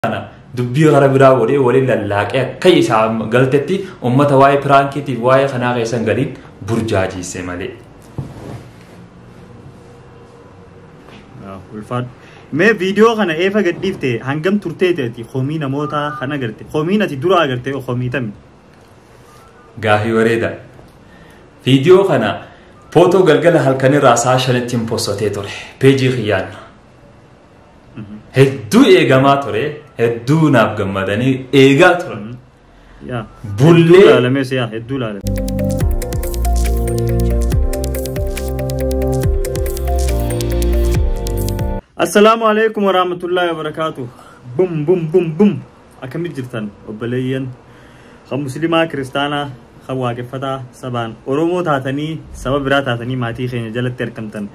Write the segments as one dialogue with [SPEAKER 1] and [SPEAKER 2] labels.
[SPEAKER 1] Kana dubbii gara biraa godhee waliin lallaaqee akka isaa galtetti uummata waa'ee piraankiitiif waa'ee kanaa keessan galiin burjaajiise malee.
[SPEAKER 2] Ulfaadhu. Mee viidiyoo kana eefa gadhiifte hangam turtee ati komii namoota kan agarte? Komiin ati dura agarte komii tami?
[SPEAKER 1] Gaafii bareeda. Viidiyoo kana footoo galgala halkanirraa sa'a 5tti postotee ture. Peejii kiyyaan. Hedduu eegamaa ture. Hedduu naaf gammadanii eegaa turan. Bullee.
[SPEAKER 2] Hedduu ilaalamees yaa hedduu ilaalame. Assalaamu alaikum warahmatullahi wabarakatuh. Bum bum bum bum. Akkamitti jirtan obboleeyyan kan musliimaa, kiristaanaa, kan waaqeffataa, sabaan Oromoo taatanii, saba biraa taatanii maatii keenya jalatti argamtan.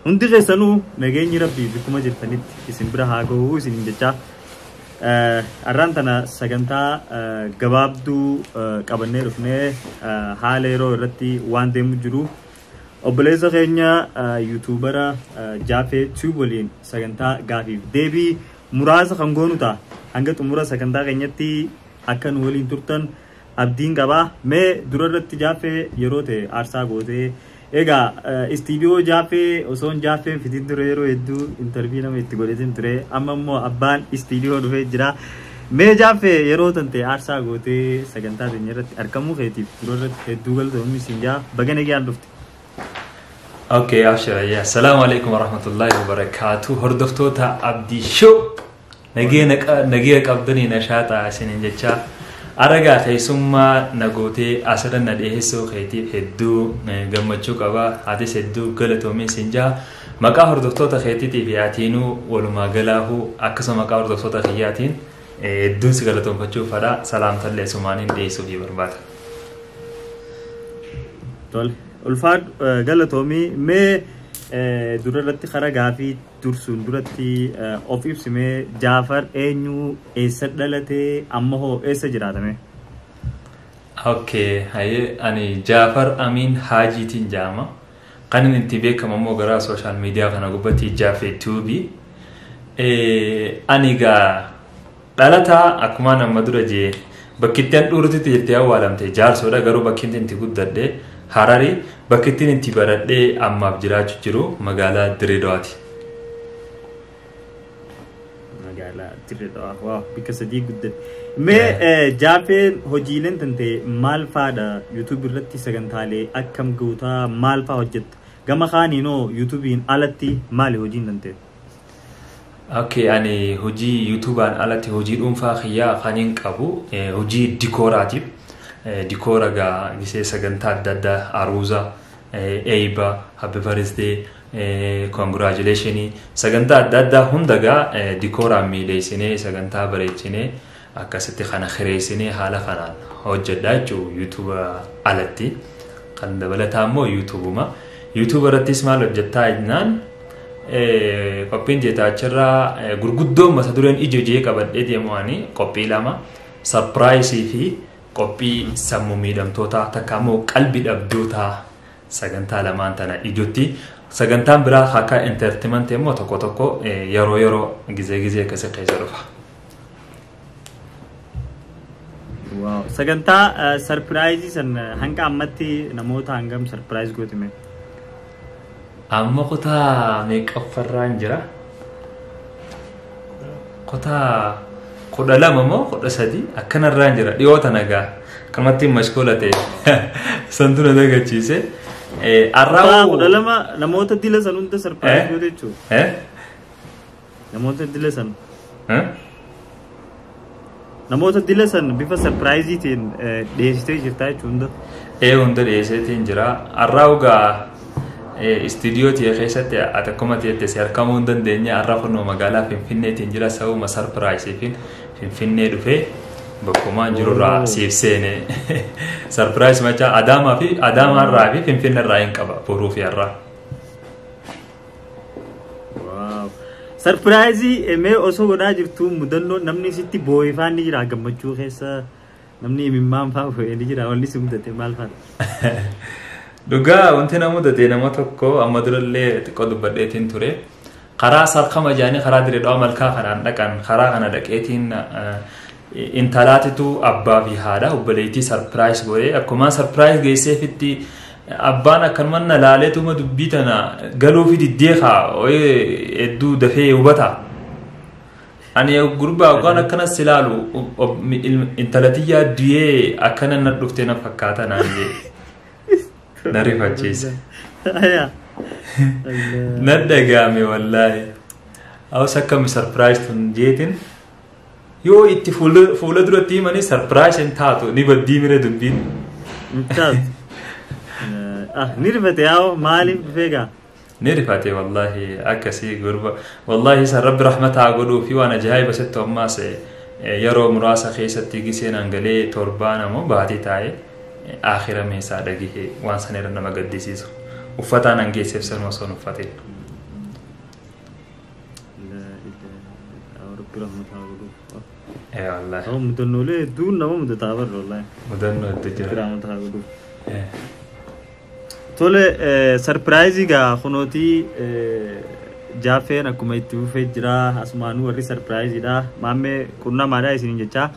[SPEAKER 2] Hundi keessanuu nageenyi Rabbii bakkuma jirtanitti isin bira haa ga'uu isiniin jechaa. Har'aan tana sagantaa gabaabduu qabannee dhufnee haala yeroo irratti waan deemu jiru. Obboleessa keenya YouTubera Jaafee Tube waliin sagantaa gaafiif deebii muraasa kan goonu ta'a. Hanga xumura sagantaa keenyatti akka nu waliin turtan abdiin qabaa. Mee dura irratti Jaafee yeroo ta'e aarsaa gootee egaa istiidiyoo Jaafee osoo hin Jaafeen fitin ture yeroo hedduu intarvii nama itti godhetin ture. Amma immoo abbaan istiidiyoo dhufee jira. Mee Jaafee yeroo tante aarsaa gootee sagantaa teenya irratti argamuu keetiif dura irratti hedduu galatoomii siin jaa, baga nagaan dhufte.
[SPEAKER 1] Okay, abshira. Assalaamu alaikum warahmatullahi wabarakatuh. Hordoftoota Abdii Show. Nagee qabdanii nashaaxaa isiniin jechaa. Aragaa keessummaa nagootee asirra na dhiyeessuu keetiif hedduu gammachuu qaba. Atis hedduu galatoomii siin jaa. Maqaa hordoftoota keetiitii fi atiinuu walumaa galaahuu akkasuma maqaa hordoftoota kiyyaatiin hedduun si galatoonfachuu fadha. Salaamtallee sumaaniin dhiyeessuuf barbaada.
[SPEAKER 2] Tole. Ulfaadhu, galatoomii. Mee dura irratti karaa gaafii dursuun duratti of ibsimee, Jaafar eenyu, eessa dhalatee, amma hoo eessa jiraatame?
[SPEAKER 1] Okay, hayyee, ani Jaafar Amiin Haajiitiin jedhama. Kan inni itti beekamu immoo gara social media kana gubbatti Jaafee Tube. Ani egaa dhalataa akkuma nama dura jee bakki itti an dhuurtitti jettee awwaalamte jaarsoodha, garuu bakki itti guddadhe Harari, bakki itti baradhee ammaaf jiraachuu jiru magaalaa Direedawaati.
[SPEAKER 2] Magaalaa Dirreedawaa, waaw, bakka sadii guddate. Mee Jaafeen hojiileen tante maal faadha? YouTube irratti sagantaalee akkam gootaa, maal faa hojjetta? Gama kaaniinoo YouTubein alatti maali hojiin tante?
[SPEAKER 1] Okay, ani hojii YouTubeaan alatti hojii dhuunfaa kiyyaa kan hin qabu hojii dikooraatiif. Dikoora gaa gisee sagantaa adda addaa, aruuza, eeyba, happy birthday, congratulation, sagantaa adda addaa hunda gaa dikooraan miidheessinee, sagantaa bareechinee, akkasitti kana kireessinee haala kanaan hojjedha jechuudha YouTube alatti. Kan dabalataa immoo YouTubeuma. YouTube irrattis maal hojjettaa jennaan, qophiin jeetaachirraa gurguddoon mata dureen ija jee qabadhee deemu ani qophii lama, surprise fi qophii sammuu miidhamtootaa takka immoo qalbii dhabdootaa, sagantaa lamaan tana ijotti. Sagantaan biraa akka entertainment immoo tokko tokko yeroo yeroo gizee gizee akkasii keessa dhufa.
[SPEAKER 2] Waaw. Sagantaa surprise san hanga ammatti namoota hangam surprise gootime?
[SPEAKER 1] Amma kutaa meeqaffarraan jira? Kutaa 12 moo 13 akkanarraan jira dhiyoota nagaa. Akkanumatti mashkoola ta'e santu na dagachiise.
[SPEAKER 2] Kutaa
[SPEAKER 1] Arraa
[SPEAKER 2] 12 namoota dila san hunda surprise goote jechuudha. Namoota dila san. Namoota dila san bifa surpriseiitiin dhiyeessitee jirta jechuudha hunda.
[SPEAKER 1] Ee, hunda dhiyeesseetiin jira. Arraa ugaa istiidiyoo tiyya keessatti ati akkuma ta'etti si argamuu hin dandeenye. Arraa kunoo magaalaa Finfinneetiin jira, sababuma surpriseiifin Finfinnee dhufee bakkumaan jirurraa siif seene. Surprise machaa Adaamaa fi Adaamaarraa fi Finfinneerraa hin qaba boruu fi har'aa.
[SPEAKER 2] Waaw. Surprise mee osoo godhaa jirtu mudannoo namni sitti boo'ee faan ni jira, gammachuu keessa namni imimmaan faa boo'ee ni jira, wanni si mudate maal fa'a?
[SPEAKER 1] Dhugaa wanti na mudate nama tokko amma durallee xiqqoo dubbadheetiin ture. Karaa sarkama jaanii karaa diree dhawaa malkaa kanaan dhaqan karaa kana dhaqeetiin intalaatitu abbaa fi haadha obboleettii surprise godhee akkuma surprise geesseefitti abbaan akkanuma na laaleetuma dubbii tana galuufi diddee kaa hedduu dafee hubata. Ani gurbaa waan akkanas ilaalu intalatiyyaa du'ee akkana na dhuftee na fakkaata naan jee. Na rifachiise. Na dhagaame wallaahi. Hawas akkami surprise tun jeetin yoo itti fuula duratti himanii surprise hin taatu ni baddii mire dubbiin.
[SPEAKER 2] Ni rifate yaa'u maaliif dhufee gaa?
[SPEAKER 1] Ni rifate wallaahi akkasii gurba wallaahi san rabbi rahmataa godhuu fi waan ajaa'iba sitti ammaas yeroo muraasa keessatti giseen hangalee torbaan ammoo baatii taa'ee akhira meesaa dhagihee waan san irra nama gaddisiisu uffataan hangeesseef san osoo hin uffatin.
[SPEAKER 2] Rabbi rahmataa godhuu.
[SPEAKER 1] Wallaahi.
[SPEAKER 2] Mudannoolee hedduun nama mudataa barra wallaahi.
[SPEAKER 1] Mudannoo hedduu jira.
[SPEAKER 2] Rabbi rahmataa godhuu. Tole sarpiraayizii gaa kunootii Jaaffeen akkuma itti fufee jira asumaanuu warri sarpiraayiziidha maammee qunnamaadha isiniin jechaa.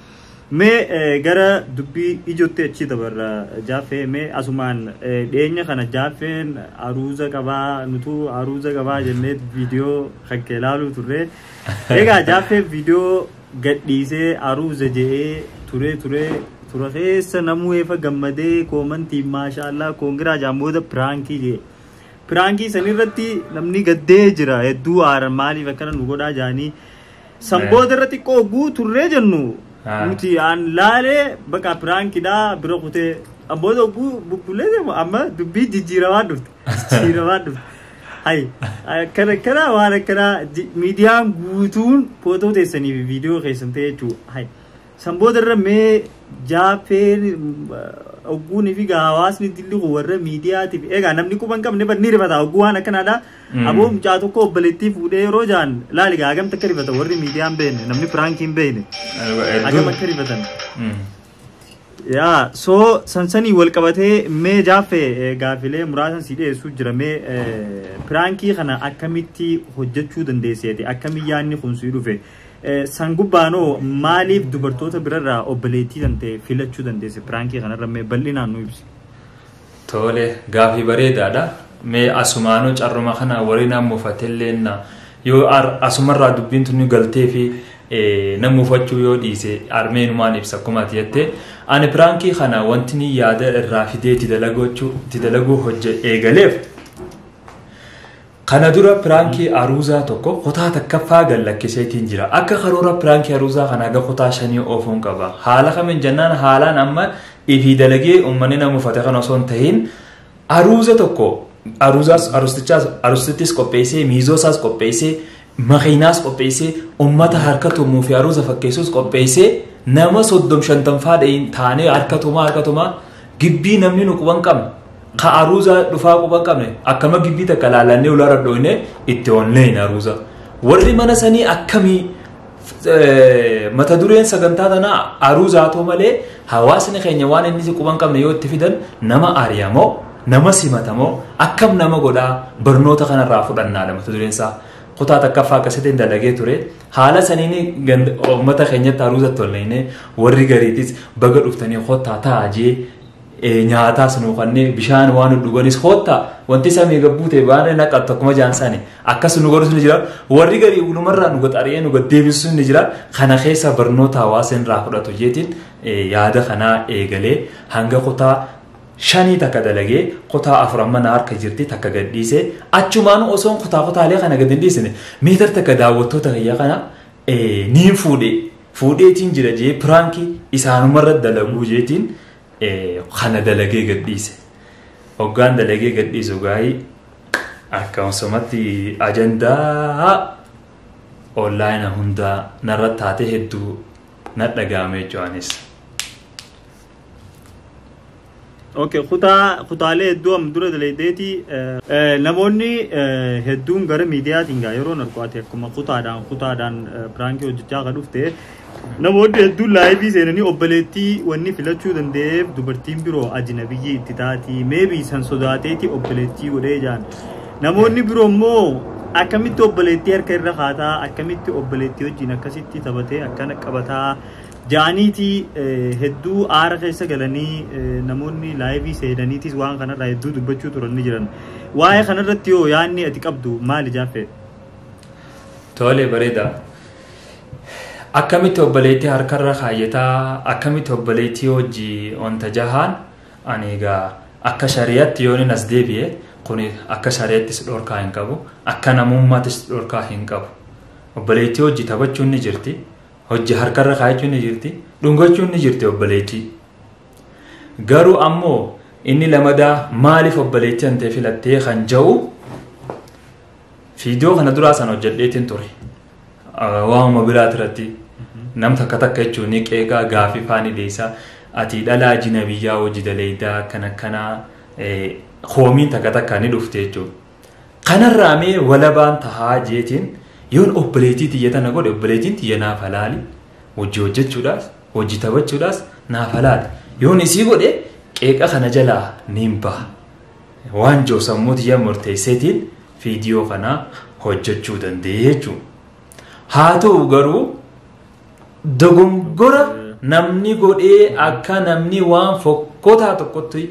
[SPEAKER 2] Mee gara dubbii ijootti achi dabarra Jaaffee mee asumaan dhiyeenya kana Jaaffeen aruuza qabaa nutuu aruuza qabaa jennee viidiyoo kan kee ilaaluu turre. Egaa Jaaffeen viidiyoo gadhiisee aruuza jedhee ture ture tura keessa namuu eefa gammadee koomantiin maashaallah koongiraa jaan booda piraankii jee. Piraankii sanirratti namni gaddee jira hedduu aaran maaliif akkana nu godhaa jaanii. San booda irra xiqqoo guuturree jennu nuti aan laalee baqa piraankiidhaa bira kutee booda oguu bubbulee deemu amma dubbii jijjiiramaa dhufte jijjiiramaa dhufte. Hay akkana akkana waan akkanaa miidiyaan guutuun footoo teessanii fi viidiyoo keessan ta'e jechuudha. Hay san booda irra mee Jaaffeen ogguunii fi hawaasni dilli kun warra miidiyaatiif egaa namni quba hin qabne ni rifata ogguu waan akkanaadha. Aboo mucaa tokko obboleettii fuudhee yeroo jaan laali gaa hagamta akka rifata warri miidiyaa hin beekne namni piraankii hin beekne hagam akka rifatan. Yaa soo sansanii wal qabatee mee Jaaffee gaafilee muraasan si dhiyeessuu jira mee piraankii kana akkamitti hojjechuu dandeesseeti akkamiin yaadni kun si dhufe. San gubbaanoo maaliif dubartoota birarraa obboleettii tante filachuu dandeesse piraankii kanarra mee bal'inaan nu ibsi.
[SPEAKER 1] Tole gaafii bareedaadha. Mee asumaanuu carruma kana warri nama muufatellee yoo asumarraa dubbiin tuni galtee fi nama muufachuu yoo dhiise armeenumaan ibsa akkuma ati jettee ani piraankii kana wanti ni yaada irraa fidee itti dalaguu hojje eegaleef kana dura piraankii aruuzaa tokko kutaa takkaffaa gallakkiseetiin jira. Akka karoora piraankii aruuzaa kana haga kutaa 5 oofuun qaba. Haala kamiin jennaan haalaan amma ifii dalagee uummanni nama muufate kana osoo hin tahin aruuza tokko aruuzaas aruustichaas aruustittis qopheessee miizoosaas qopheessee makiinaas qopheessee uummata harka tumuu fi aruuza fakkeessuus qopheessee nama 35 faa taanee harka tumaa gibbii namni nu quban qabne ka aruuza dhufaa quban qabne akkama gibbii takka laalannee ulaa radhoine itti onneen aruuza warri mana sanii akkamii mata dureen sagantaa tanaa aruuzaa ta'u malee hawaasni keenya waan inni quban qabne yoo itti fidan nama ari'amoo nama simatamoo akkam nama godhaa barnoota kanarraa fudhannaadha mata dureen isaa. Kutaa takkaffaa akkasitti dalagee ture haala saniin uummata keenyatti aruuza tolleine warri gariitis baga dhuftanii kottaa taa'aa jee nyaataas nu kannee bishaan waan dhuganis kottaa wanti samii gabbuu ta'e baanee naqattu akkuma jaansani akkas nu godhus ni jira warri garii ulumarraa nu gaxari'ee nu gaddeebisus ni jira kana keessa barnoota hawaasa irraa fudhatu jeetiin yaada kanaa eegalee hanga kutaa 5 takka dalagee kutaa 4 amma na harka jirti takka gadhiise achumaan osoon kutaa kutaalee kana gad hin dhiisne meetar takka daawwattoota kiyya kana niin fuudheetiin jira jee piraankii isaanumarra dalaguu jeetiin kana dalagee gadhiise. Hoggaan dalagee gadhiisu gaa'ii akkasumatti ajandaa onlaayina hundaa narra taatee hedduu na dhaga'ame jechuunis.
[SPEAKER 2] Okay, kutaalee hedduu amma dura dalageeti namoonni hedduun gara miidiyaatiin gaa yeroo narku ati akkuma kutaadhaan piraankii hojjechaa kan dhufte namoonni hedduun laayivii seenanii obboleettii wanni filachuu danda'eef dubartiin biroo ajnabiyyi itti taati meebii san sodaateeti obboleettii godhee jaan namoonni biroo immoo Akkamitti obboleettii harka irra kaataa, akkamitti obboleettii wajjin akkasitti taphatee akkana qabataa ja'aniitii hedduu aara keessa galanii namoonni live seenaniitis waan kanarraa hedduu dubbachuu turan ni jiran. Waa'ee kanarratti yoo yaadni ati qabdu maali, Jaaffee?
[SPEAKER 1] Tole, bareeda. Akkamitti obboleettii harkarra kaayyataa, akkamitti obboleettii hojii wanta jahaan, ani egaa akka shari'aatti yoon inni as deebi'e, kun akka shari'aattis dhorkaa hin qabu, akka namummaattis dhorkaa hin qabu. Obboleettii hojii taphachuun ni jirti, hojii harkarra kaayyachuun ni jirti, dhungachuun ni jirti obboleettii. Garuu ammoo inni lamadaa maaliif obboleettii hantee filattee kan ja'u, viidiyoo kana duraa sana hojjedheetiin ture. Waamuma biraati irratti nam takka takka jechuun ni qeeqaa, gaafii faani deessaa, ati dhalaa ajinabiyyaa hojii daleeydaa akkana akkanaa, koomiin takka takka ni dhufte jechuudha. Kanarraa mee walabaan tahaa jeetiin yoon obboleettii tiyya tana godhe, obboleettiin tiyya naaf halaali, hojii hojjechuudhaas hojii taphachuudhaas naaf halaali, yoon isii godhe qeeqa kana jalaa niin baha. Waan jiru sammuu tiyya murteesseetiin viidiyoo kana hojjechuu danda'e jechuudha. Haa ta'u garuu dogongora namni godhee akka namni waan fokkotaa tokkotti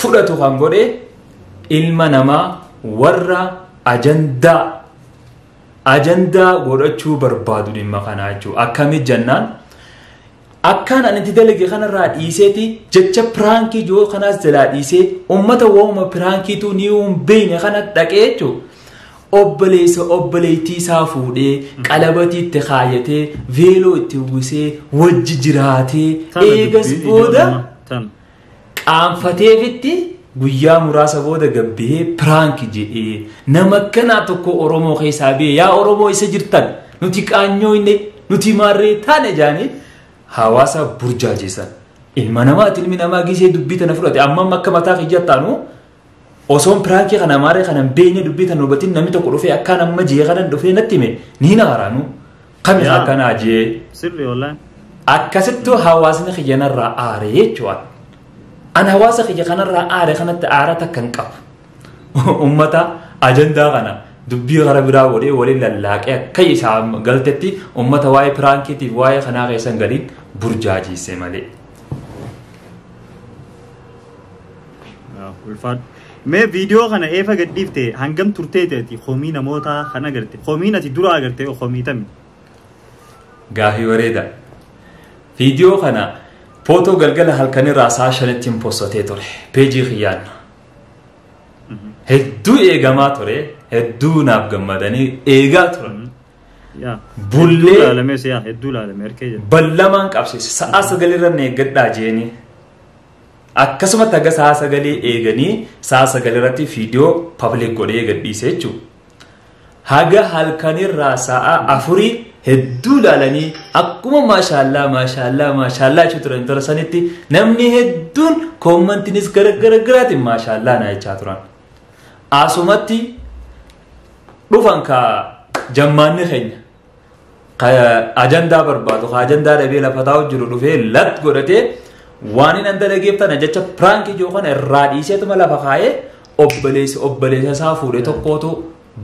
[SPEAKER 1] fudhatu kan godhe ilma namaa warra ajandaa godhachuu barbaadu dhimma kanaa jechuudha. Akkamitti jennaan, akkaan ani itti dalage kanarraa dhiiseeti jecha prank joo kanaas jalaa dhiisee uummata waa'uma prankiitu ni hin beekne kana dhaqee jechuudha. Obboleessa obboleettii isaa fuudhee, qalabatii itti kaayatee, veeloo itti uwwisee wajji jiraatee, eegas booda qaanfateefitti guyyaa muraasa booda gabbihee prank jedhee nama akkanaa tokko Oromoo keessaa biyya yaa Oromoo isa jirtan nuti qaanyoo inni nuti maarree taane jaanii hawaasa burjaajeessan. Ilma namaati, ilmi namaa gisee dubbii tana fudhate amma akka mataa kiyyattaanu osoon prank kana maarree kana hin beekne, dubbii tana hubatiin, namni tokko dhufee akkaan amma jee kana dhufee natti hime ni naaraanu kami akkanaa jee.
[SPEAKER 2] Sirri wallaahi.
[SPEAKER 1] Akkasittuu hawaasni kiyyanarraa aare jechuudha. An hawaasa kiyya kanarraa aare kanatti aara takka hin qabu. Uummata ajandaa kana dubbii gara biraa godhee waliin lallaaqee akka isaa galtetti uummata waa'ee prankiitiif waa'ee kanaa keessa hin galiin burjaajiise malee.
[SPEAKER 2] Ulfaadhu. Mee viidiyoo kana eefa gadhiifte hangam turtee ati komii namoota kan agarte? Komiin ati dura agarte komii tami?
[SPEAKER 1] Gaafii bareeda. Viidiyoo kana footoo galgala halkanirraa sa'a 5tti postatee ture. Peejii kiyyaan. Hedduu eegamaa ture. Hedduu naaf gammadanii eegaa turan. Bullee.
[SPEAKER 2] Hedduu ilaalamees, yaa, hedduu ilaalame harkee jira.
[SPEAKER 1] Ballamaan qabsiise. Sa'a 9irra na eeggadhaa jeeni. Akkasumatti haga sa'a 9 eeganii sa'a 9 irratti viidiyoo public godhee gadhiise jechuudha. Haga halkanirraa sa'a 4 hedduu ilaalanii akkuma maashaallaa maashaallaa maashaallaa jechuu turan tola sanitti namni hedduun commentiinis gara gara garaatiin maashaallaa na jechaa turan. Asumatti dhufan ka jammaanni keenya ka ajandaa barbaadu, ka ajandaa dhabee lafa taa'u jiru dhufee lat godhatee waan inni dalageef tana jecha prank ijoo kana irraa dhiiseetuma lafa kaa'ee obboleessa obboleessa isaa fuudhee tokkootu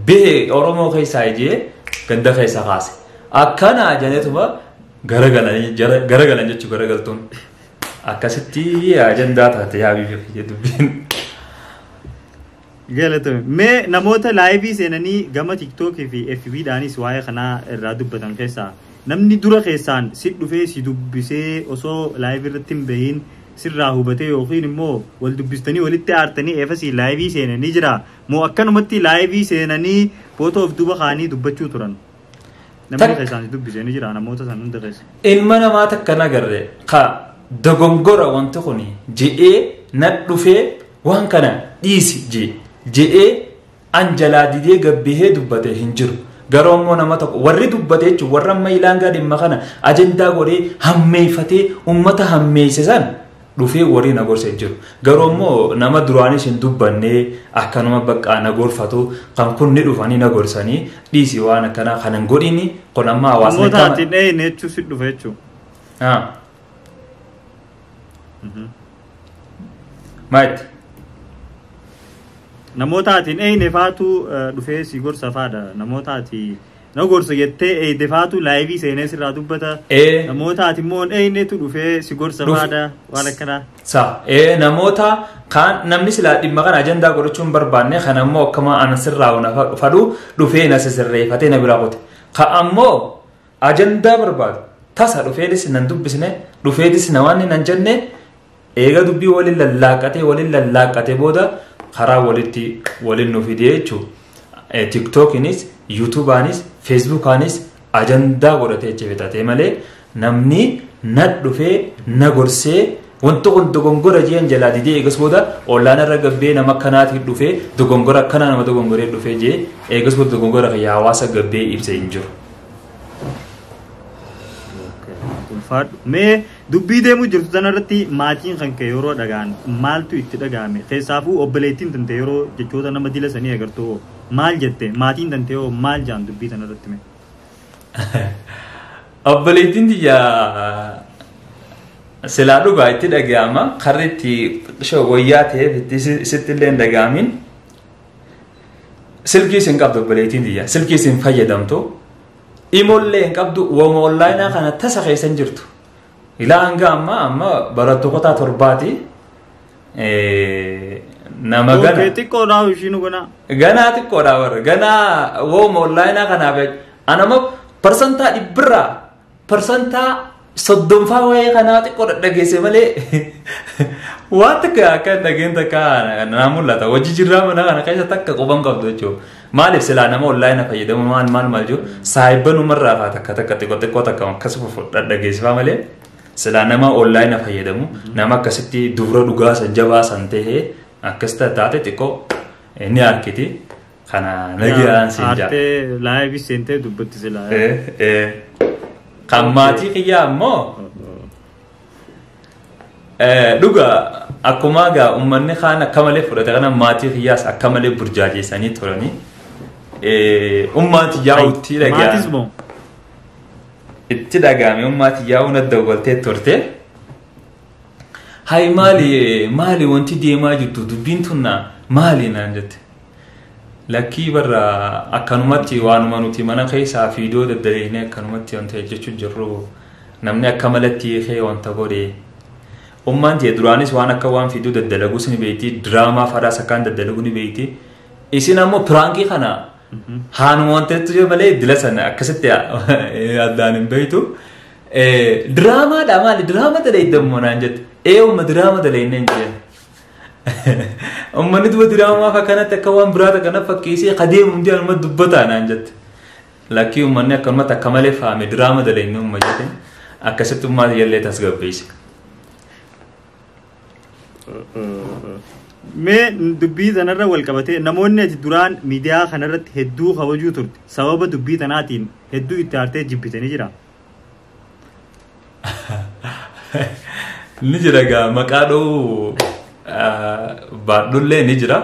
[SPEAKER 1] bihee Oromoo keessaa ijee ganda keessa kaase. Akkana janeetuma garagalan jechuu garagaltuun. Akkasitti ajandaa taate yaa biyya dubbiin.
[SPEAKER 2] Galatame. Mee namoota live seenanii gama TikTokii fi FB dhaanis waa'ee kanaa irraa dubbatan keessaa namni dura keessaan si dhufee si dubbisee osoo live irratti hin bahin sirraa hubatee yookiin immoo wal dubbistanii walitti aartanii eefasii live seenanii jira moo akkanumatti live seenanii footoo of duuba kaanii dubbachuu turan? Namni keessaan si dubbisee ni jira namoota san hunda keessa?
[SPEAKER 1] Ilma namaa takka nagarre ka dogongora wanti kun je'ee na dhufee waan kana dhiisi je'ee an jalaa didee gabbihee dubbate hin jiru. Garuu ammoo nama tokko warri dubbate jechuun warra amma ilaangaa dhimma kana ajandaa godhee hammeeffatee uummata hammeesse san dhufee warri na gorse jiru. Garuu ammoo nama duraanis hin dubbannee akkanuma baqqaa na gorfatu kan kun ni dhufanii na gorsanii, dhiisi waan akkanaa kana hin godhini, kun amma hawaasni.
[SPEAKER 2] Namoota ati hin dheeyne jechuun si dhufe jechuudha.
[SPEAKER 1] Maalitti?
[SPEAKER 2] Namoota ati hin eeyne faatu dhufee si gorsa faadha. Namoota ati na gorsa jettee eeyde faatu live seenee sirraa dubbata. Namoota ati immoo hin eeynetu dhufee si gorsa faadha waan akkanaa.
[SPEAKER 1] Sa namoota kaan namni silaa dhimma kana ajandaa godhachuu hin barbaanne kan ammoo akkama ana sirraa na fadhu dhufee na sirreeffatee na biraa qote. Ka ammoo ajandaa barbaadu tasa dhufeetis nan dubbisne dhufeetis na waan nan jenne eega dubbii waliin lallaaqatee booda karaa walitti waliin nu fidee jechuudha. TikTokinis, YouTubeanis, Facebookaanis ajandaa godhatee achi fixatee malee namni na dhufee na gorsee wanti kun dogongora jeen jalaa didee eegas booda ollaan irra gabbee nama akkanaatiif dhufee dogongora akkanaa nama dogongoree dhufee jee eegas booda dogongora kiyya hawaasa gabbee ibsa hin jiru.
[SPEAKER 2] Mee dubbii deemuu jirtu sanarratti maatiin kan kee yeroo dhagaan maaltu itti dhagahame? Keessaafuu obboleettiin tante yeroo jechoota nama dila sanii agartu maal jette? Maatiin tante yoo maal jaan dubbii sanarratti mee?
[SPEAKER 1] Obboleettiin tiyya silaa dhugaa itti dhagahama karri itti wayyaa ta'eef itti sitti illee hin dhagahamin silkii isin qabdu obboleettiin tiyya silkii isin fayyadamtu. Imollee hin qabdu wooma onlaayinaa kana tasa keessa hin jirtu. Ilaa hanga amma barattuu kutaa 7ti. Nama gana.
[SPEAKER 2] Xiqqoodhaa ishiin ganaa.
[SPEAKER 1] Ganaa xiqqoodhaa warra ganaa wooma onlaayinaa kanaaf anama parsantaa 100 parsantaa 30 waa'ee kanaa xiqqoo dhaggeesse malee waan takka akka hin dhageen takka naa mul'ata. Hojii jirraa mana kana keessa takka quban qabdu jechuudha. Maaliif silaa nama onlaayina fayyadamu maal maal maal jiru saayibbanumarraa faa takka takka xiqqoo xiqqoo takka akkasuma dhaggeessifaa malee silaa nama onlaayina fayyadamu nama akkasitti dubra dhugaa san jabaa san tahee akkas taate xiqqoo ni harkiti. Kana nagaan siin jaa.
[SPEAKER 2] Aartee laayivii seentee dubbatti silaa.
[SPEAKER 1] Kan maatii kiyyaa ammoo dhugaa akkuma egaa uummanni kaan akka malee fudhate kana maatii kiyyaas akka malee burjaajeessanii turanii. Ummaati yaa'utti dhaga'ame.
[SPEAKER 2] Maatis moo?
[SPEAKER 1] Itti dhaga'ame ummaati yaa'uun adda galtee turte. Hayi maali wanti deemaa jirtu dubbiin tunna maali naan jette. Lakkii barra akkanumatti waanuma nuti mana keessaa fiidoo daddaleessine akkanumatti wanta hojjechuu jirru namni akka malatti hiikee wanta godhe. Ummaan ta'e duraanis waan akka waan fiidoo daddalaguus ni beekti diraamaa fadaas akkaan daddalagu ni beekti. Isin ammoo piraankii kana haanuma wanta jiru malee dila sana akkasitti addaan hin beektu. Diraamaadha maali diraama dalaydammoo naan jette. Umma diraama dalaynee hin jeen. Uummanni duba diraamaa akkanatti akka waan biraa kana fakkeessee kadeemu hundi anuma dubbataa naan jette. Lakkii uummanni akkanumatti akka malee faame diraama dalaynee umma jette. Akkasitti ummaa jallee tasgabbeesse.
[SPEAKER 2] Mee dubbii sanarra wal qabatee namoonni ati duraan miidiyaa kanarratti hedduu kabajuu turte sababa dubbii tanaatiin hedduu itti aartee jibbitanii jira.
[SPEAKER 1] Ni jira gaa maqaa dha'uu baadhullee ni jira.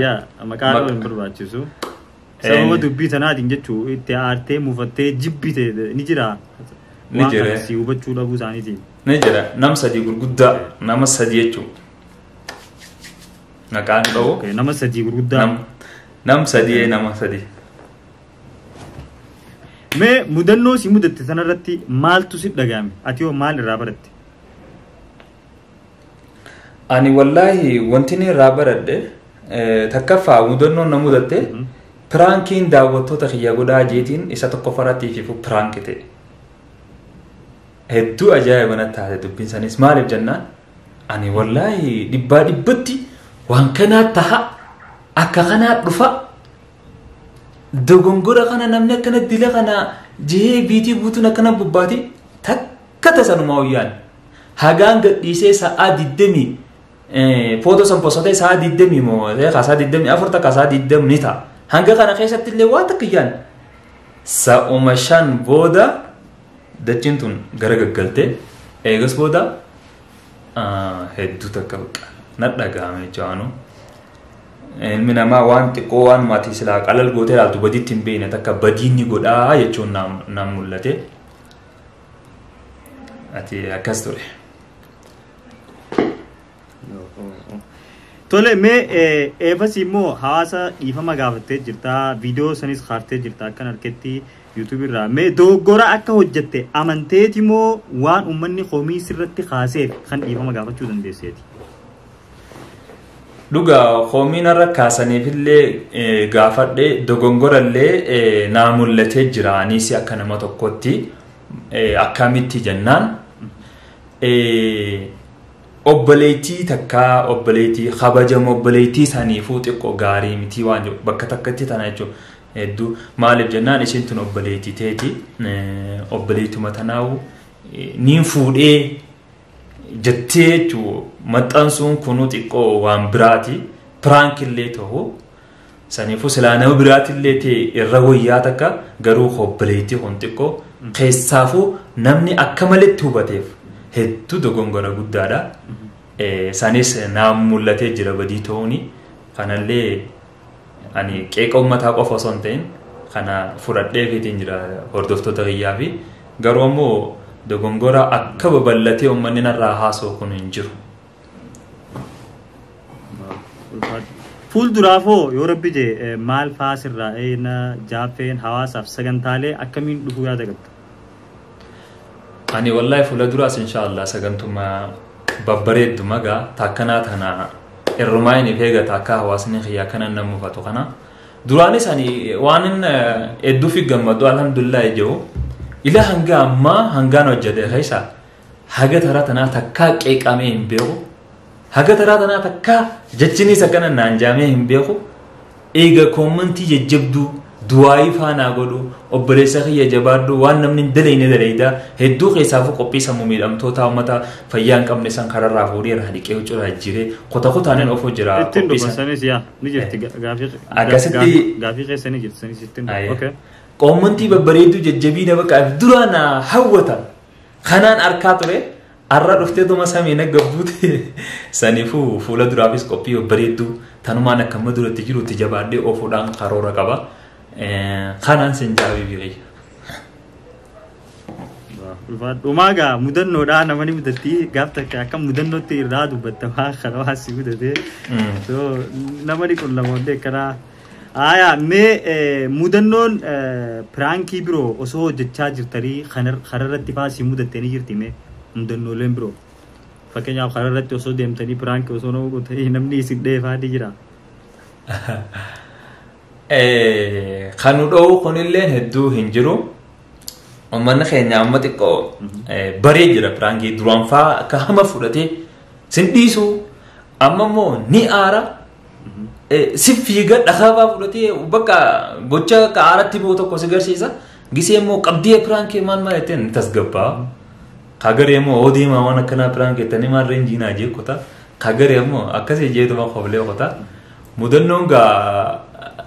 [SPEAKER 2] Yaa maqaa dha'uu hin barbaachisu. Sababa dubbii tanaatiin jechuun itti aartee mufattee jibbite ni jira.
[SPEAKER 1] Ni jira.
[SPEAKER 2] Si hubachuu dhabuu isaaniitiin.
[SPEAKER 1] Ni jira nama sadii gurguddaa nama sadii jechuudha. Maqaan dha'u.
[SPEAKER 2] Nama sadii gurguddaa.
[SPEAKER 1] Nama sadii nama sadii.
[SPEAKER 2] Mee mudannoo si mudatte sanarratti maaltu si dhagahame? Ati hoo maal irraa baratte?
[SPEAKER 1] Ani wallaahi wanti inni irraa baradhe takkaffaa mudannoon na mudatte piraankiin daawwattoota kiyya godhaa jeetiin isa tokkoffaratti ififu piraanki ta'e. Hedduu ajaa'iba natti taate dubbiin sanis maaliif jennaan ani wallaahi 100% waan kanaa taha akka kanaa dhufa dogongora kana namni akkana dila kana jee biitii guutuun akkana bubbaati takka tasanumaa hoyyaan hagaan gadhiisee sa'aa 20 footoo san posatee sa'aa 20 moo sa'aa 24 takka sa'aa 20 ni ta'a hanga kana keessatti illee waa takka iyyaan sa'uma 5 booda dachiin tun gara gaggaltee eegas booda hedduu takka baqa na dhagahame jechaanu. Ilmi namaa waan xiqqoo waan maatii silaa qalal gootee ilaaltu badiitti hin beekne takka badiin ni godhaa jechuun naan mul'ate. Ati akkas ture.
[SPEAKER 2] Tole, mee eefas immoo hawaasa dhiifama gaafattee jirta, viidiyoo sanis kaaftee jirta akkan harketti YouTube irraa. Mee dogoggora akka hojjette amanteeti moo waan uummanni komii sirratti kaaseef kan dhiifama gaafachuu dandeesseeti?
[SPEAKER 1] Dhugaa, komiin irra kaasaniifillee gaafadhe, dogongorallee naa mul'atee jira. Anis akka nama tokkotti akkamitti jennaan, obboleettii takkaa, obboleettii kabajamoo, obboleettii saniifuu xiqqoo gaarii miti waan jiru bakka takkatti tana jechuudha. Hedduu maaliif jennaan, isin tun obboleettii teeti, obboleettuma tanaawu niin fuudhee jettee jechuun maxxansuun kunuu xiqqoo waan biraati, prank illee ta'u. Saniifuu silaa nama biraatillee ta'e irra wayyaa takka, garuu obboleettii kun xiqqoo keessaafuu namni akka maletti hubateef hedduu dogongora guddaadha. Sanis naan mul'atee jira badii ta'uuni. Kanallee ani qeeqa uummataa qofa osoo hin ta'in kana fudhadhee fiitiin jira hordoftoota kiyyaa fi, garuu ammoo dogongora akka babal'atee uummanni narraa haasa'u kun hin jiru.
[SPEAKER 2] Fuulduraafoo yoo rabbi jee maal faa sirraa eena, jaaffeen hawaasaaf sagantaalee akkamiin dhufuu yaada qabda?
[SPEAKER 1] Ani wallahi fuula duraas inshaallah sagantuma babbareeddu magaa taakkanaa tana irrumaa inni feegata akka hawaasni kiyyaa kana nan mufatu kana. Duraanis ani waan inni hedduu fi gammadu, alhamdulillah jiru, ila hanga ammaa hangaan hojjete keessa haga taraa tanaa takkaa qeeqamee hin beeku. Haga taraa tanaa takkaa jechinis akkana naan jaamee hin beeku. Eega comment jajjabduu du'aayii faanaa godhu, obboleessa kiyya jabaadhu, waan namni hin dalayne dalayda hedduu, keessaafuu qophii sammuu miidhamtoota uummata fayyaa hin qabne san kararraa fuudhee irraa dhiqee huccuu jiree kuta kutaanin ofu jira.
[SPEAKER 2] Ittiin dhufa sanis yaa ni jirti gaafii.
[SPEAKER 1] Akkasitti
[SPEAKER 2] gaafii keessa ni jirti sanis ittiin dhufa. Okay.
[SPEAKER 1] Comment babbareedduu jajjabiina bakka dura na hawwata kanaan arkaa ture, har'a dhuftee tuma samii na gabbuute. Saniifuu fuula duraafis qophii babbareedduu tanumaan akka amma duratti jirutti jabaadhee oofuudhaan karoora qaba. Kanaan sin jaabii biyya.
[SPEAKER 2] Dhumaa gaa mudannoodhaa namani mudatti gaaf takka akka mudannootti irraa dubbattamaa karaa waa si mudatee. So namani kun lamoonni akkanaa. Aayaa, mee mudannoon prank biroo osoo hojjechaa jirtanii kararratti faa si mudattee ni jirti, mee mudannooleen biroo? Fakkeenyaaf kararratti osoo deemtanii prank osoo nama gootanii namni isin dheefaa ni jira.
[SPEAKER 1] Kan nu dhoowwu kunillee hedduu hin jiru. Uummanni keenya amma xiqqoo baree jira prank duraan faa akka hama fudhatee sin dhiisu, amma immoo ni aara. Si fiiga, dhakaa fudhatee bakka gocha akka aaratti bu'u tokko si garsiisa. Gisee immoo qabdee prank maal maal jettee ni tasgabbaa. Kagaree immoo oo deemaa waan akkanaa prank jettanii maal reenjiinaa jee kota. Kagaree immoo akkasii jeetuma qoblee kota. Mudannoon gaa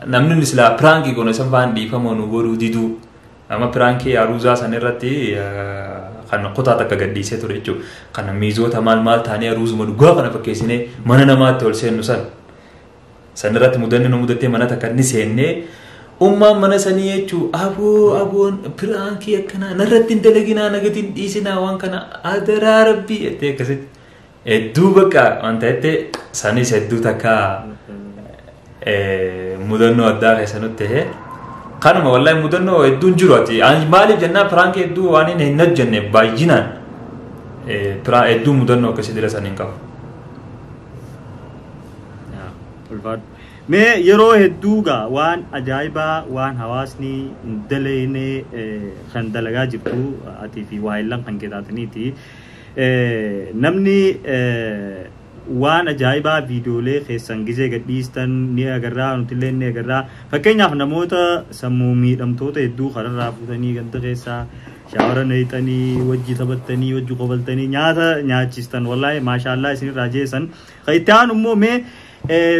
[SPEAKER 1] namni silaa prank goone san faan dhiifama nu godhuu diduu. Amma prank aruuzaa san irratti kan kutaa takka gadhiisee ture jechuudha. Kana miizoota maal maal taanee aruuzuma dhugaa kana fakkeessinee mana namaatti ol seennu san. San irratti mudanni nu mudattee, mana takka ni seennee, ummaan mana sanii jechuu aboo aboon prank akkanaa narratti hin dalaginaa, nagatiin dhiisinaa, waan kana adaraa rabbii jettee akkasitti hedduu bakka wanta jettee sanis hedduu takka mudannoo addaa keessa nutti ta'e. Kanuma, wallahi mudannoo hedduun jiru. Ati maaliif jennaan, prank hedduu waan inni hin hojjenne baay'inaan hedduu mudannoo akkasii dira san hin qabu.
[SPEAKER 2] Mee yeroo hedduu gaa waan ajaa'ibaa waan hawaasni hin dalayne kan dalagaa jirtu atii fi waayillan kan keetaataniiti. Namni waan ajaa'ibaa viidiyoolee keessan gizee gadhiistan ni agarraa, nutillee ni agarraa. Fakkeenyaaf namoota sammuu miidhamtoota hedduu kararraa fuutanii ganda keessaa shower neeyxanii, wajji taphattanii, wajji qobaltanii, nyaata nyaachistan, wallaahi maashaallaa isinirraa jeessan. Kan itti aanu immoo mee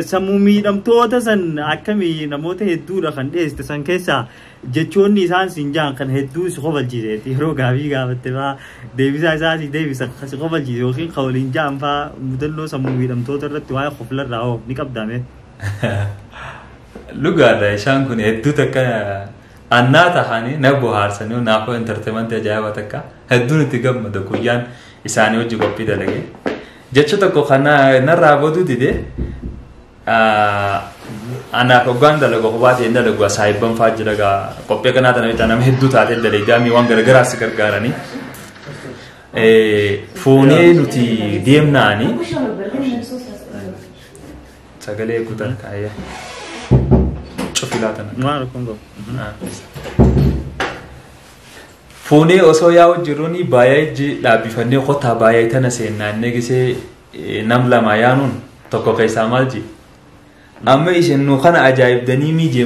[SPEAKER 2] sammuu miidhamtoota san akkamii, namoota hedduudha kan dhiyeessite san keessaa jechoonni isaan siin jaan kan hedduu si kofalchiise, yeroo gaafii gaafatte faa deebisaa isaa si deebisa si kofalchiise yookiin kan waliin jaan faa, mudannoo sammuu miidhamtoota irratti waa'ee koflarraa hoo ni qabdame?
[SPEAKER 1] Dhugaadha, isaan kun hedduu takka annaa tahanii na bohaarsanii, naafoo entertainment ajaa'iba takka hedduun itti gammada guyyaan isaanii hojii qophii dalagee. Jecha tokko kana narraa baduu dide. Anaaf hoggaan dalagu kophaa ta'een dalagu saayibban fa'aa jira gaa qophii kanaa tana bitaa nama hedduu taatee dalagaa waan garagaraas si gargaaranii. Fuunee nuti deemnaani sagalee guutan kaayee cufi laatan.
[SPEAKER 2] Maal rakkoon qabu?
[SPEAKER 1] Fuunee osoo yaa'u jirruun baay'ee dhaabbifannee kottaa baay'ee tana seennaannee gisee nam lama yaanuun tokko keessaa maal ji? Amma isin nu kana ajaa'ibdanii miijee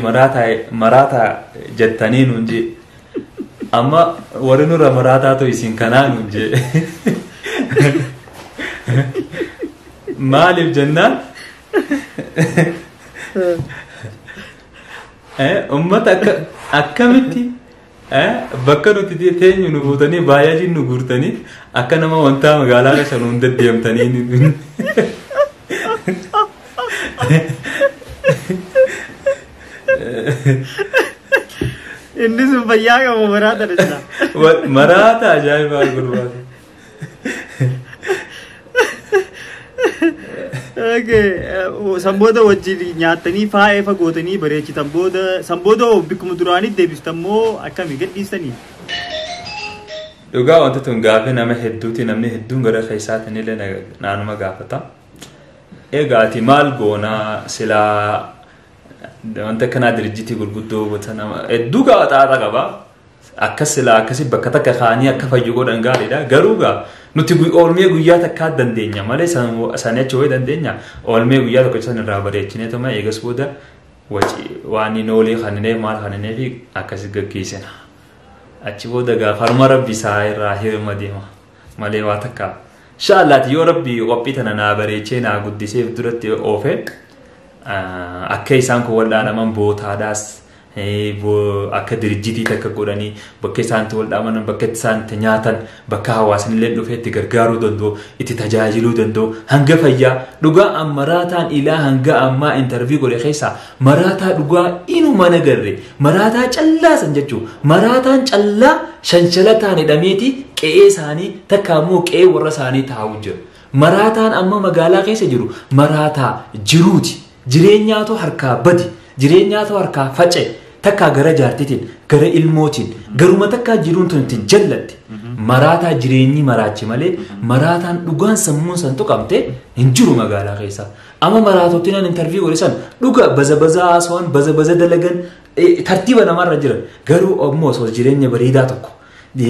[SPEAKER 1] maraataa jettanii nuun jee. Amma warri nurra maraataa ta'u isin kanaa nuun jee. Maaliif jennaan? Uummata akkamitti bakka nuti teenyu nu fuutanii baay'ee nu guurtanii akka nama wantaa magaalaa keessa nuun deddeemtanii.
[SPEAKER 2] Inni sun fayyaa qabu maraata dha.
[SPEAKER 1] Maraata ajaa'ibaa gurbaata.
[SPEAKER 2] Okay, sanboota wajjin nyaatanii faaya fagootanii bareechitan booda sanboota bikkuma duraanii deebistan moo akkami gadhiistanii?
[SPEAKER 1] Dhugaa wanti tun gaafii nama hedduuti namni hedduun gara keessaatiin illee naanuma gaafata. Egaa ati maal goonaa silaa wanta akkanaa dirjitii gurguddoo gosa nama hedduu xaaxa qaba. Akkas silaa akkasii bakka takka kaanii akka fayyu godhan gaariidha. Garuu gaa nuti oolmee guyyaa takkaa dandeenya malee sanii achi wayii dandeenya. Oolmee guyyaa tokko san irraa bareechinee tuma eegas booda waan inni oolee kaninee maal kaninee fi akkasi gaggeessina. Achi booda gaa harma rabbi isaa irraa hirma deema malee waa takka. Inshaallaahi yoo rabbi qophii tana naa bareechee naa guddisee duratti oofee akka isaan kun wal'aanaman bootaadhaas akka dirjitii takka godhanii bakka isaan itti wal'aanaman bakka isaan itti nyaatan bakka hawaasni illee dhufee itti gargaaruu danda'u itti tajaajiluu danda'u hanga fayyaa dhugaa maraataan ilaa hanga ammaa intarvii godhe keessaa maraataa dhugaa inuma nagarre maraataa callaa san jechuun maraataan callaa shanshalataan hidhameeti qe'ee isaanii takka ammoo qe'ee warra isaanii taa'u jira. Maraataan amma magaalaa keessa jiru maraataa jiruuti. Jireenyaatu harkaa badi, jireenyaatu harkaa faca'e, takkaa gara jaartiitiin, gara ilmootiin, garuma takkaa jiruun tun itti jallatti. Maraataa jireenyi maraachi malee maraataan dhugaan sammuun san tuqamte hin jiru magaalaa keessa. Amma maraatottiin an intarvii godhe san dhuga baza baza haasawaan, baza baza dalagan, tartiiba namarra jiran. Garuu ammoo osoo jireenya bareedaa tokko,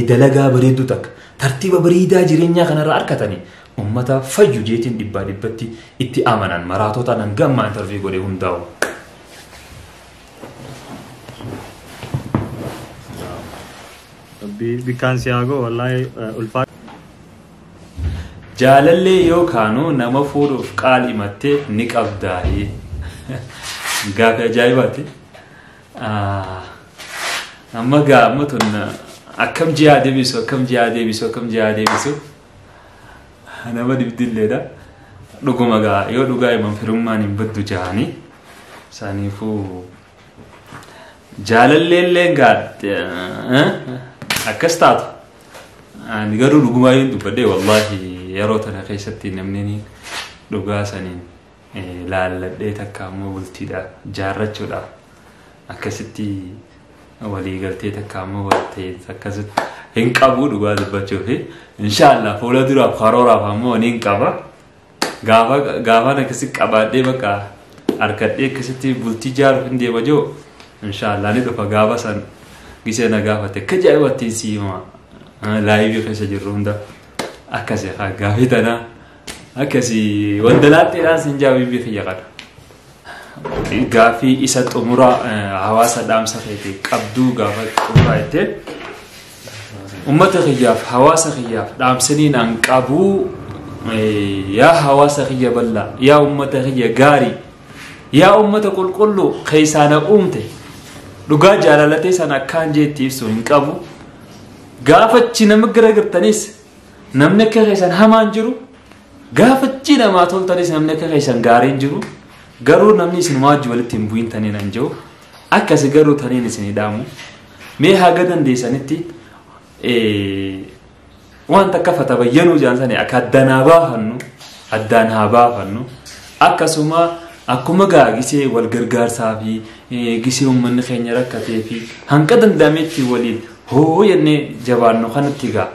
[SPEAKER 1] dalagaa bareedduu takka, tartiiba bareedaa jireenyaa kanarra harkatanii uummata fayyu jeetiin dhibbaa dhibbatti itti amanan maraatotaan hanga ammaa intarvii godhe hundaa'u.
[SPEAKER 2] Bikkaan si haa ga'u wallaahi ulfaa.
[SPEAKER 1] Jaalallee yoo kaanu nama fuudhuuf qaal himattee ni qabdaayi. Gaaffii ajaa'ibaati. Amma gaamma tun akkam ji'a deebisu akkam ji'a deebisu akkam ji'a deebisu nama dibdilleedha. Dhuguma gaa yoo dhugaa himan firummaan hin baddu jahanii saniifuu jaalalleellee gaa akkas taatu. Ani garuu dhugumaa yoon dubbadhe wallaahi yeroo tana keessatti namni dhugaa saniin laalladhee takka ammoo bultiidhaaf jaarrachuudhaaf akkasitti waliigaltee takka ammoo walta'e akkasitti hin qabu dhugaa dubbachuuf. Inshaallah fuula duraaf karooraaf ammoo ni hin qaba. Gaafaan akkasitti qabaadhee bakka harkadhee akkasitti bultii jaaruuf hin deema jiru inshaallah ni dhufa gaafa san gisee na gaafate akka jaa'ibatti si hima laayivii keessa jirru hunda akkasi gaafii tanaa akkasi wandalaatteedhaan sin jaabii kiyya qaba. Gaafii isa xumuraa hawaasa dhaamsa keetii qabduu gaafa xumuraa jettee uummata kiyyaaf hawaasa kiyyaaf dhaamsaniin an qabuu yaa hawaasa kiyya bal'aa yaa uummata kiyya gaarii yaa uummata qulqulluu keessaa na uumte dhugaa jaalalatee sana akkaan jeetti ibsu hin qabu. Gaafachi nama garagartanis namni akka keessan hamaan jiru gaafachi namaa toltanis namni akka keessan gaariin jiru garuu namni isin waajji walitti hin bu'in taniin an jiru akkasi garuu taniin isin hidhaamu mee haga dandeessanitti waan takka fatabayyanuu jaansani akka addaan haa baafannu akkasuma Akkuma gaa gisee wal gargaarsaa fi gisee uummanni keenya rakkatee fi hanqa danda'ametti waliin hoo jennee jabaannu kanatti gaa.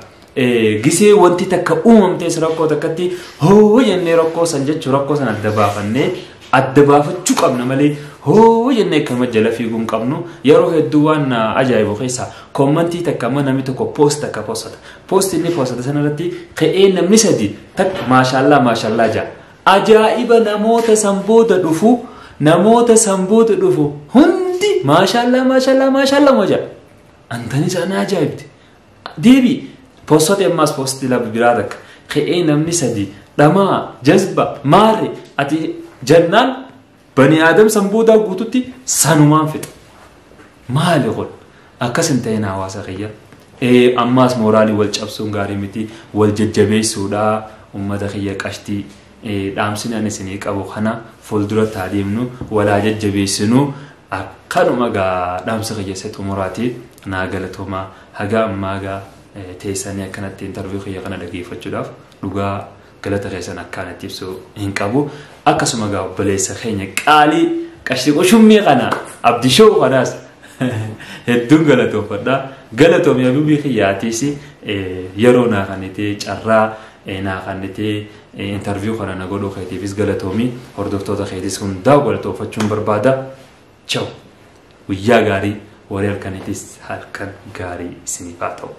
[SPEAKER 1] Gisee wanti takka uumamtees rakkoo takkatti hoo jennee rakkoo san jechuu rakkoo san adda baafannee adda baafachuu qabna malee hoo jennee akkama jala fiiguu hin qabnu. Yeroo hedduu waan ajaa'ibu keessaa commentii takka amma namni tokko post takka postata. Post inni postata sanarratti ka'ee namni sadi takka maashaallaa maashaallaa ja'a. Ajaa'iba namoota san booda dhufu namoota san booda dhufu hundi maashaallaa maashaallaa maashaallaa moo ja'a. Antani sana ajaa'ibti. Deebi postota ammaas posti laba biraa takka ka'ee namni sadi dhamaa jazba maarre ati jannaan bani aadam san boodaa guututti sanumaan fixa. Maali kun akkas hin ta'in hawaasa kiyya. Ammaas mooraalii wal cabsuun gaarii miti wal jajjabeessuudha uummata kiyya qashtii dhaamsini ani isinii qabu kana fuulduratti haa deemnu walaa jajjabeessinu akkanuma gaa dhaamsa kiyya isa xumuraati naa galatoomaa haga ammaa gaa teessanii akkanatti interview kiyya kana dhageeffachuudhaaf dhugaa galata keessan akkaan itti ibsu hin qabu. Akkasuma gaa obboleessa keenya qaalii qashtii qushummii kana abdishoo kanaas hedduun galatoofadha. Galatoomii abubii kiyyaatiis yeroo naa kannitee carraa naa kannitee interview kana na godhuu keetiifis galatoomii hordoftoota keetiis hundaa galatoofachuun barbaada. Ciao. Guyyaa gaarii warri halkaniitis halkan gaarii isiniif haa ta'u.